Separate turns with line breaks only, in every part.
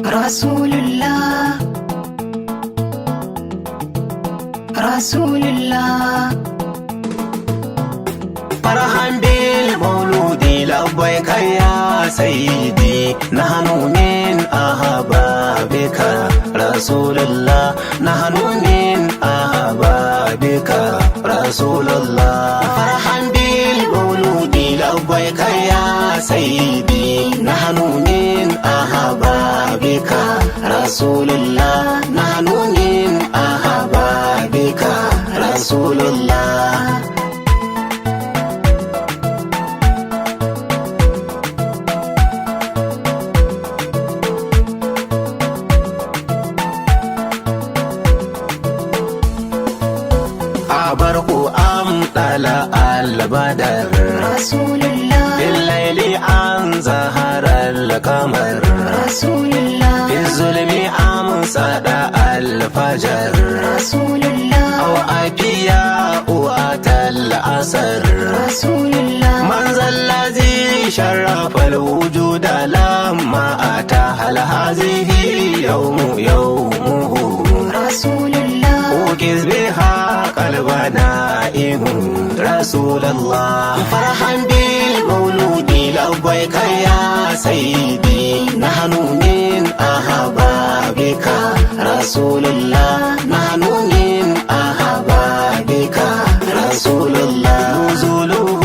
Rasulullah, Rasulullah.
فرحا بالمولود لبيك يا سيدي، نحن من أحبابك رسول الله، نحن من أحبابك رسول الله. فرحا بالمولود لبيك يا سيدي، نحن من أحبابك رسول الله، نحن من أحبابك رسول الله. أبرق أم طلع البدر،
Rasulullah،
في الليل أن زهر القمر،
Rasulullah،
في الظلم أم صدع الفجر،
Rasulullah،
أو أفياء أتى الأثر،
Rasulullah،
من ذا الذي شرف الوجود لما أتى؟ هل هذه يوم يومه؟
Rasulullah،
أوكز بها قلبنا إيه رسول الله. فرحا بالمولود لبيك يا سيدي، نحن من أحبابك رسول الله، نحن من أحبابك رسول الله. نزوله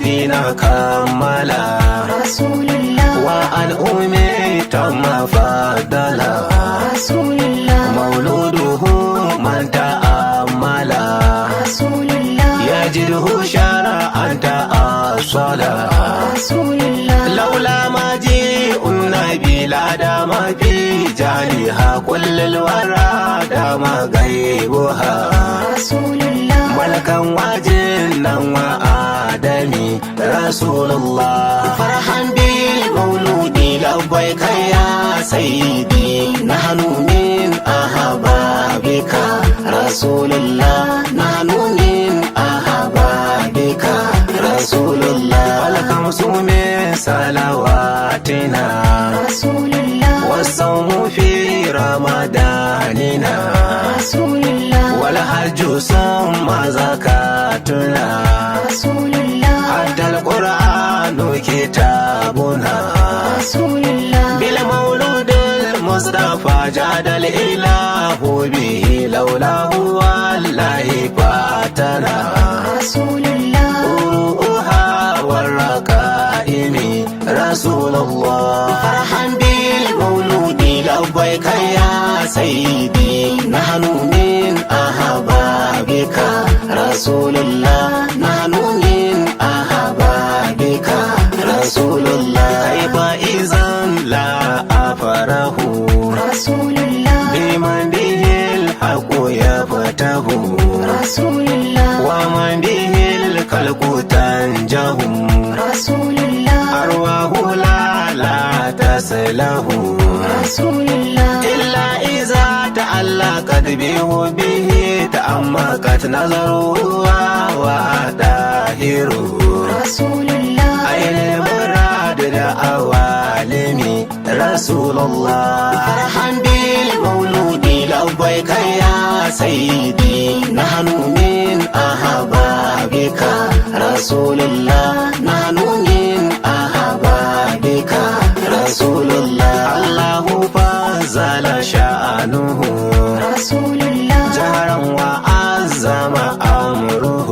دين كملا،
Rasulullah،
وعن أمي تم فضلا،
Rasulullah،
مولوده من تأملا،
Rasulullah،
يجده شرعا تأصلا،
Rasulullah،
لولا مجيء النبي لا دام في جهلها، كل الورى دام غيبها،
Rasulullah،
ملكا وجنا وآدمي رسول الله. فرحا بالمولود لبيك يا سيدي، نحن من أحبابك رسول الله، نحن من أحبابك رسول الله. والخمس من صلواتنا،
Rasulullah،
والصوم في رمضاننا،
Rasulullah،
والحج ثم زكاتنا،
Rasulullah،
حتى القرآن كتابنا،
Rasulullah،
بالمولود المصطفى جاد الإله به، لولاه والله فاتنا،
Rasulullah،
قروءها والركائم رسول الله. فرحا بالمولود لبيك يا سيدي، نحن من أحبابك رسول الله، نحن من أحبابك رسول الله. كيف إذا لا أفره،
Rasulullah،
بمن به الحق يفتح،
Rasulullah،
ومن به الخلق تنجه،
Rasulullah،
أرواح لا لا تسله،
Rasulullah،
إلا إذا تعلقت به به تأمقت نظره وطاهره،
Rasulullah،
أين المراد الأوالم رسول الله. فرحا بالمولود لبيك يا سيدي، نحن من أحبابك رسول الله، نحن من أحبابك رسول الله. الله فضل شأنه،
Rasulullah،
جهرا وعظم أمره،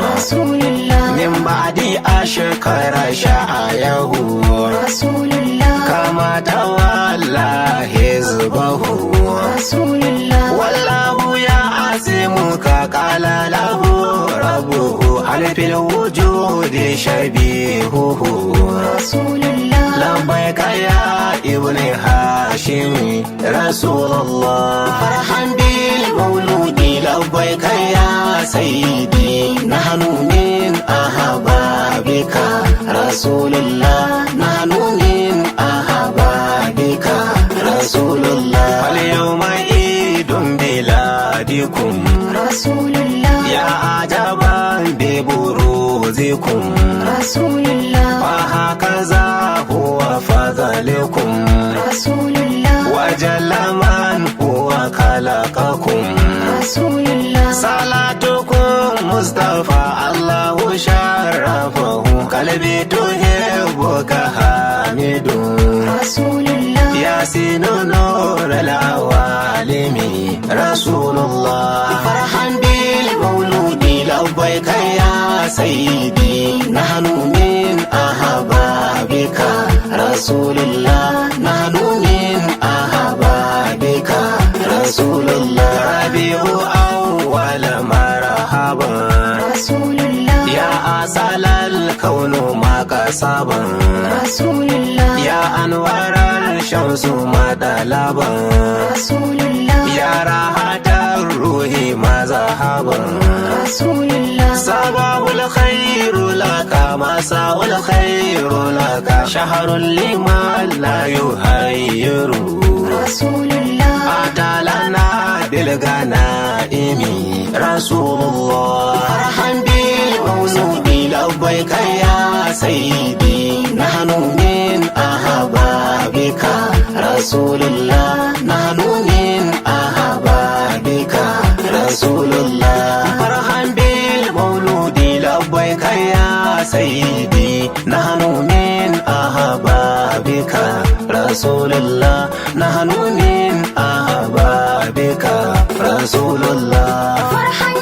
Rasulullah،
من بعد أشكر شعيه،
Rasulullah،
كما تولى حزبه،
Rasulullah،
والله يعصمك، قال له ربه هل في الوجود شبيهه؟
Rasulullah،
لبيك يا ابن هاشم رسول الله. فرحا بالمولود لبيك يا سيدي، نحن من أحبابك رسول الله، نحن من أحبابك رسول الله. اليوم عيد بلادكم،
Rasulullah،
يا عجبا ببروزكم،
Rasulullah،
وهكذا هو فضلكم،
Rasulullah،
جل من هو خلقكم.
رسول الله.
صلاتكم مصطفى الله شرفه، قلبي تحبك حامد.
رسول الله.
ياسين نور العوالم رسول الله. فرحا بالمولود لبيك يا سيدي، نحن من أحبابك رسول الله، نحن من أحبابك رسول الله. ربيع أول مرحبا.
رسول الله.
يا أصل الكون ما كسبا.
رسول الله.
يا أنوار الشمس ما طلبا.
رسول الله.
يا راحة الروح ما ذهبا.
رسول الله.
صباح الخير لك، مساء الخير لك، شهر لما لا يهير.
رسول الله.
أتى لنا بالغنائم رسول الله. فرحا بالمولود لبيك يا سيدي، نحن من أحبابك رسول الله، نحن من أحبابك رسول الله. فرحا بالمولود لبيك يا سيدي، نحن من أحبابك رسول الله، نحن من أحبابك رسول الله.
فرحا.